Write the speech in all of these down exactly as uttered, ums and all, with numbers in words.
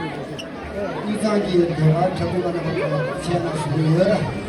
དབུས་གཙང་གི་ཟློས་གར་འཁྲབ་སྟོན་པ་རྣམ་པ་ཚོ་ལ་ཆེད་གནང་ཞུ་གི་ཡོད།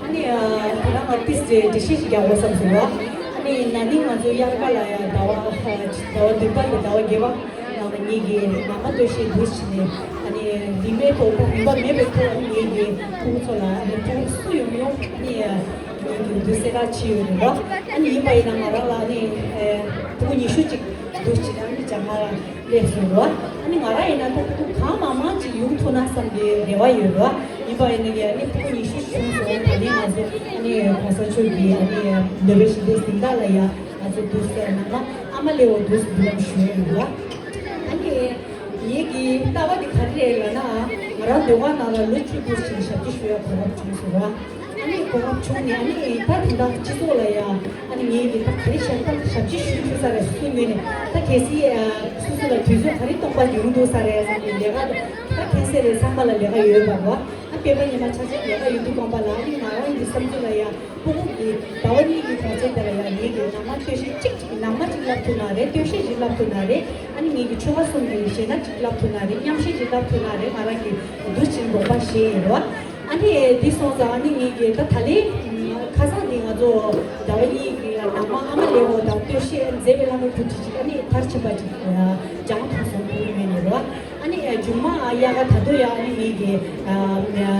ཨ་ནི་ཨ་ད་ང་ཏིས་འགྲེལ་བཤད་ཅིག་རྒྱག་དགོས་བསམ་སོང་བ། ཨ་ནི་ན་ནིང་ང་ཚོ་དབྱར་ཁ་ལ་ཡ་ཟླ་བ་ཟླ་བ་བདུན་པ་དང་ཟླ་བ་བརྒྱད་པ་ནང་ལ་ངེད་ཀྱི་ནང་པ་སྟོད་གཞས་འདུག་བྱས་ནས་ཨ་ནི་ རིན་མེད་ཐོག་ད་རིན་པ་མེད་པའི་ཐོག་ཨ་ནི་ངེད་ཀྱི་ཕྲུ་གུ་ཚོ་ལ་ཨ་ནི་ཕྲུ་གུ་སུ་ཡོང་ཡོང་ཨ་ནི་ངེད་ཀྱི་འདུག་སེ་ག་ཕྱི་ཡོད་རེད་པ། ཨ་ནི་ཡིན་པ་ཡིན་ན་ང་རང་ལ་ཨ་ནི་ཕྲུ་གུ་ཉི་ཤུ་ཅིག་འདུག་ཅིག་ཨ་ནི་རྒྱ་གར་ལ་སླེབས་སོང་རེད་པ། ཨ་ནི་ང་རང་ཡིན་ན་ད་ཕྲུ་གུ་གང་མང་མང་ཅིག་ཡོང་ཐུབ་ན་བསམ་པའི་རེ་བ་ཡོད་རེད་པ། ཡིན་པ་ཡིན་ན་ཡང་ཨ་ནི་ཕྲུ་གུ་ཉི་ཤུ་བྱུང་སོང་། ད་ནི་ང་ཚོ་ཨ་ནི་གོང་ས་མཆོག་གི་ཨ་ནི་ནོ་བེལ་ཞི་བདེའི་གཟེངས་རྟགས་ལ་ཡང་ང་ཚོ་འདུག་སེ་ནང་མ་ཨ་མ་ལེའོ་འདུག་སེ་འབུལ་ལམ་ཞུ་ཡ་ཡོད་རེད་པ། ཨ་ནི། ངེད་ཀྱི་ལྟ་བ་དེ་ག་རེ་རེད་ལབ་ན། ང་རང་ཟློས་གར་ནང་ལ་ལོ་བཅུ་དགུ་ཞིག་ཞབས་ཕྱི་ཞུ་ཡ་གོ་སྐབས་བྱུང་སོང་ར། ཨ་ནི་གོ་སྐབས་བྱུང་ནས་ཨ་ནི་ད་དེ་འདྲ་སྤྱི་ཚོགས་ལ་ཡ་ཨ་ནི་ངེད་ཀྱི་ད་ག་རེ་ཞབས་ད་ཞབས་ཕྱི་ཞུ་ཐུབ་ས་རེད། སུ་ངོས་ནས་ད་གལ་སྲིད་སོ་སོ་ལ་དུས་ཚོད་ག་རེ་སྟོང་པ་ཡོང་འདུག་ས་རེད་བསམ་པའི་ལས་ཀ་ད་གལ་སྲིད་རེད། ཚང་མ་ལ་ལས་ཀ་ཡོད་པ་ར། ཨ་སྤེན་པ་ཉི་མ་ཆ་ཆ་ལས་ཀ་ཡོད་དུས་ཙམ་པ་ལ་ཨ་ནི་ང་རང་གི་བསམ་ཚུལ་ལ་ཡ། ཕྲུ་གུ་གི་ཟླ་བ་གཉིས་ཀྱི་གྲོང་ཚོའི་དེ་ལ་ཡང་ངེད་ཀྱི་ནང་མ་སྟོད་གཞས་གཅིག་གཅིག་ནང་མ་གཅིག་བསླབ་ཐུབ་ན་རེད། སྟོད་གཞས་གཅིག་བསླབ་ཐུབ་ན་རེད། ཨ་ནི་ངེད་ཀྱི་ཆོལ་ཁ་གསུམ་གྱི་གཞས་སྣ་གཅིག་བསླབ་ཐུབ་ན་རེད། མཉམ་གཞས་གཅིག་བསླབ་ཐུབ་ན་རེད། ང་རང་གི་འདུག་ཅིག་དགོངས་པ་བཞེས་ཡིན་རོ། ཨ་ནི་འདི་སོང་ཙང་ཨ་ནི་ངེད་ཀྱི་ད་ད་ལན་ཁ་སང་འདི་ང་ཚོ་ཟླ་བ་གཉིས་ཀྱི་ནང་མ་ཨ་མ་ལེའོ་དང་སྟོད་གཞས་མཛད་པའི་ལྷ་མོ་གྲུབ་ཀྱི་ཅིག་ཨ་ནི་མཐར་ཕྱིན་པ་ཅིག་སྦྱངས་ཐུབ་སོང་ཁུལ་ཡོད་ནས་རོ། ཨ་ནི་མཇུག་མ་ཨ་ཡག་ག་ད་དུང་ཡང་ཨ་ནི་ངེད་ཀྱི་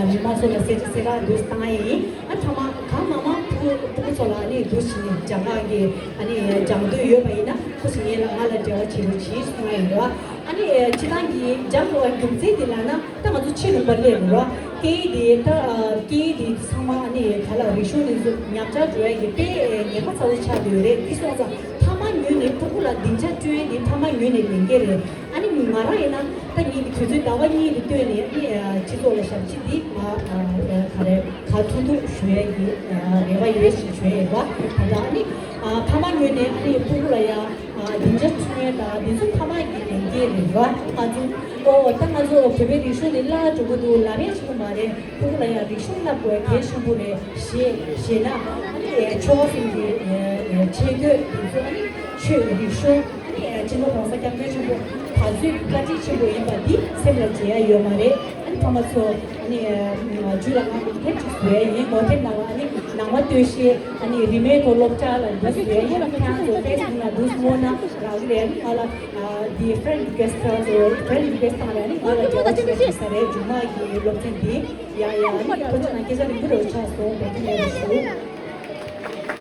མི་མང་ཚོ་ལ་གསལ་བཤད་གསལ་བསྒྲགས་འདུག་བཏང་ཡ་ཡིན། ཨ་ཚང་མ་གང་མང་མང་ཕྲུ་གུ་ཕྲུ་གུ་ཚོ་ལ་ཨ་ནི་འདུག་བྱས་ནས་སྦྱང་ག་གི་ཨ་ནི་སྦྱང་འདོད་ཡོད་པ་ཡིན་ན་ཁོ་ཞིག་ངེད་ལ་ང་ལ་འབྲེལ་བ་བྱེད་རོགས་གྱིས་གསུང་ཡ་ཡིན་རོ། ཨ་ནི་སྤྱི་བཏང་གི་སྦྱང་དགོས་པ་རྒྱུ་མཚན་དེ་ལ་ན་ད་ང་ཚོ་ཕྱི་ལུང་པ་སླེབས་རོ། སྐད་ཡིག་དེ་ད་སྐད་ཡིག་དེ་ཚང་མ་ཨ་ནི་ག་ལ་རིག་གཞུང་དེ་ཚོ་ཉམས་ཆག་འགྲོ་ཡ་གི་དཔེ་ངན་པ་ཚ་བོ་ཆགས་བསྡད་ཡོད་རེད། འདི་སོང་ཙང་ཕ་མ་ངོས་ནས་ཕྲུ་གུ་ལ་སྡིངས་ཆ་བསྐྲུན་ཡ་དེ་ཕ་མ་ངོས་ནས་ལས་འགན་རེད། ཨ་ནི་ང་རང་ཡིན་ན་ད་ངེད་ཀྱི་དུས་ཚོད་ཟླ་བ་གཉིས་དེ་བཏོན་ནས་ཨ་ནི་སྤྱི་ཚོགས་ལ་ཞབས་ཕྱི་འདི་ང་ག་རེ་ག་ཐུབ་ཐུབ་ཞུ་ཡ་གི་རེ་བ་ཡོད་ཞེས་ཞུ་ཡ་ཡིན་པ། ད་ལྟ་ཨ་ནི་ཕ་མ་ངོས་ནས་ཨ་ནི་ཕྲུ་གུ་ལ་ཡ་སྡིངས་ཆ་བསྐྲུན་ཡ་དང་འདི་ཚོ་ཕ་མ་གི་ལས་འགན་རེད་བ། ང་ཚོ་ཨོ་ད་ང་ཚོ་བོད་པའི་རིག་གཞུང་འདི་བརླག་འགྲོ་གི་འདུག་ལབ་ཡ་ཞིག་མ་རེད། ཕྲུ་གུ་ལ་ཡང་རིག་གཞུང་བསླབ་དགོས་གལ་ཆེན་པོ་རེད། ཞེས་ཞེ་ན་ཨ་ནི་ཆོལ་ཁ་གསུམ་གྱི་ཆས་གོས་དེ་ཚོ་ཨ་ནི་ཆོས་ཀྱི་རིག་གཞུང་ཨ་ནི་སྤྱི་ནོར་༸གོང་ས་༸སྐྱབས་མགོན་ཆེན་པོ་ད་གཟོད་བཀའ་དྲིན་ཆེན་པོ་ཡིན་པ་འདི་སེམས་ལ་བརྗེད་ཡ་ཡོད་མ་རེད། ཨ་ནི་ཕ་མ་ཚོ་ཨ་ནི་རྒྱུད་ལ་ང་ངོ་དེབ་ཅིག་བཟོ་ཡ་ཡིན། ངོ་དེབ་ནང་ལ་ཨ་ནི་ནང་མ་སྟོད་གཞས་ཨ་ནི་རིན་མེད་ཐོག་སློབ་གྲྭ་ལ་འདུག་བཟོ་ཡ་ཡིན། ཨ་ནི་ཁྱེད་རང་ཚོ་ཕེ་སི་བུག་ནང་འདུག་སྨོ་ན་རག་གི་རེད། ཨ་ནི་ང་ལ་ཨ་དེ་friend request་ཁྱེད་རང་ཚོ་friend request་བཏང་རེད། ཨ་ནི་ང་ལ་འབྲེལ་བ་བྱེད་ཡ་ཡིན་ས་རེད། མཇུག་མ་གི་སློབ་ཚན་འདི་ཡ་ཡ་ཨ་ནི་ཁོ་ཚོ་ནང་སྐད་ཆ་རིང་པོ་རེ་བ་ཆགས་སོང་། བཀའ་དྲིན་ཡོད་པ་ཞུ།